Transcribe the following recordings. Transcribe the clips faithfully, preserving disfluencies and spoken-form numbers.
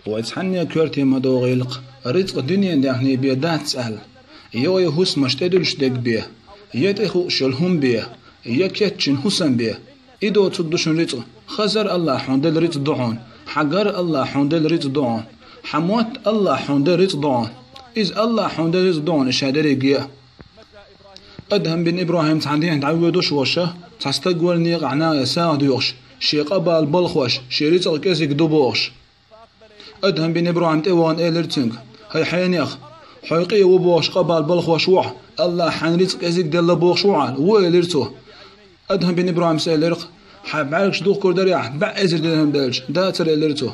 Вай цхьанне коьрте ма догӀийла-кх, рицкъ дуьнен даьхни бен дац аьлла. Я вай хӀусамаш тӀедуьллуш дерг бен, я тӀехуъуш йолу хӀума бен, я кечйина хӀусам бен. И доцург ду шуна рицкъ. Хазар АллахӀа хьуна делла рицкъ ду хьуна. Хьан гар АллахӀа хьуна делла рицкъ ду хьуна. Хьан мотт АллахӀа хьуна делла рицкъ ду хьуна. Иза АллахӀа хьуна делла рицкъ ду хьуна, и ша дерриге а. Адхьам бин ИбрахӀим цхьана дийнахь дӀавоьдуш волуш, цхьа стаг вара некъахь нахе сагӀа доьхуш, шен къа бала балхош, шен рицкъ кӀезиг ду бохуш. Адхьам бин ИбрахӀим тӀе а вахана элира цуьнга: «ХӀай хьенех, хьо къе ву бохуш къа бала балхош ву хьо, АллахӀа хьайна рицкъ кӀезиг делла бохуш ву хьо, ву», — элира цо. Адхьам бин ИбрахӀимас элира-кх: «Хьайн бӀаьргаш духкур дарехь, бӀе эзар дирхӀам делча, дацара», — элира цо.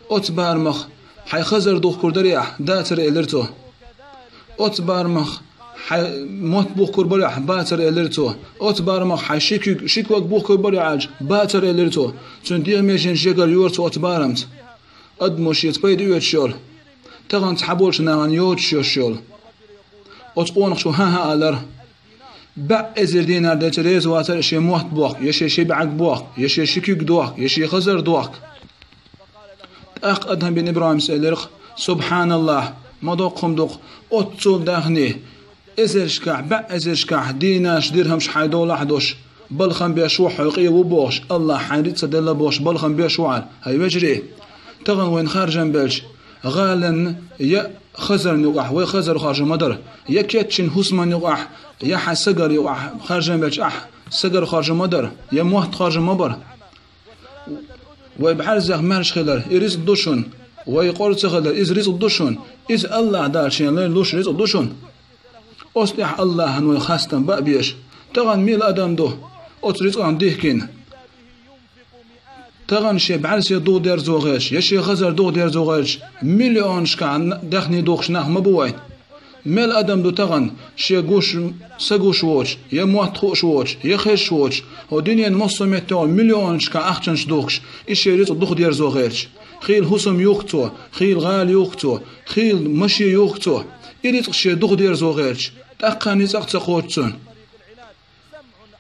«Оцу барамах хьайн хазар духкур дарехь, дацара», — элира цо. «Оцу барамах хьайн мотт бухкур барехь, бацара», — элира цо. «Оцу барамах хьайн ши куьг, ши ког бухкур барехь аьлча, бацара», — элира цо. Цуьнан дегӀан меженаш егар йора цо оцу барамца. Адамо шеца пайда оьцуш йолу, тахана цхьаболчу нахана йоцуш йолуш йолу. Оцу къонахчо хӀан-хӀа алара. БӀе эзар динар делча реза вацара шен мотт бохка, я шен ши бӀаьрг бохка, я шен ши куьг дохка, я шен хазар дохка. ТӀаккха Адхьам бин ИбрахӀимас элира-кх: «СубхьаналлахӀ, ма доккха хӀума ду-кх, оццул даьхни, эзаршкахь, бӀе эзаршкахь динарш, дирхӀамш хьайн долахь а долуш, балхам беш ву хьо, хьо къе ву бохуш, АллахӀа хьайна рицкъ ца делла бохуш, балхам беш ву хьо, хьай вежарий. Тахана вайна харжам белча, гӀаланна я хазарна юкъахь вай хазар хоржу ма дара, я кечйина хӀусаман юкъахь, я хьан сагар юкъахь харжам белча ахь сагар хоржу ма дара, я мотт хоржу ма бара. Вай бӀаьрзех маьрша хилар, и рицкъ ду шуна. Вай къора ца хилар, иза рицкъ ду шуна. Иза АллахӀ Дала шен лайна луш рицкъ ду шуна. Оцу тӀехь АллахӀан вай хастам бан а безаш. Тахана мила адам ду оцу рицкъана дихкина? Тахана шен бӀаьрсе духу дерзо гӀерташ, я шен хазар духу дерзо гӀерташ, миллионашкахь даьхни духкуш нах ма бу вай. Мел адам ду тахана шен гуш, са гуш воцуш, я мотт хууш воцуш, я хезаш воцуш, хӀо дуьненан массо а метте миллионашкахь ахчанаш духкуш, и шен рицкъ духу дерзо гӀерташ? Хийла хӀусам юхку цо, хийла гӀала юхку цо, хийла машен юхку цо. И рицкъ шен духу дерзо гӀерташ, тӀаккха ницкъ а ца кхочу цунна.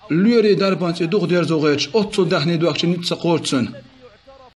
Лоьрийн дарбанца и духу дерзо гӀерташ, оццул даьхни доьхкича ницкъ ца кхочу цунна.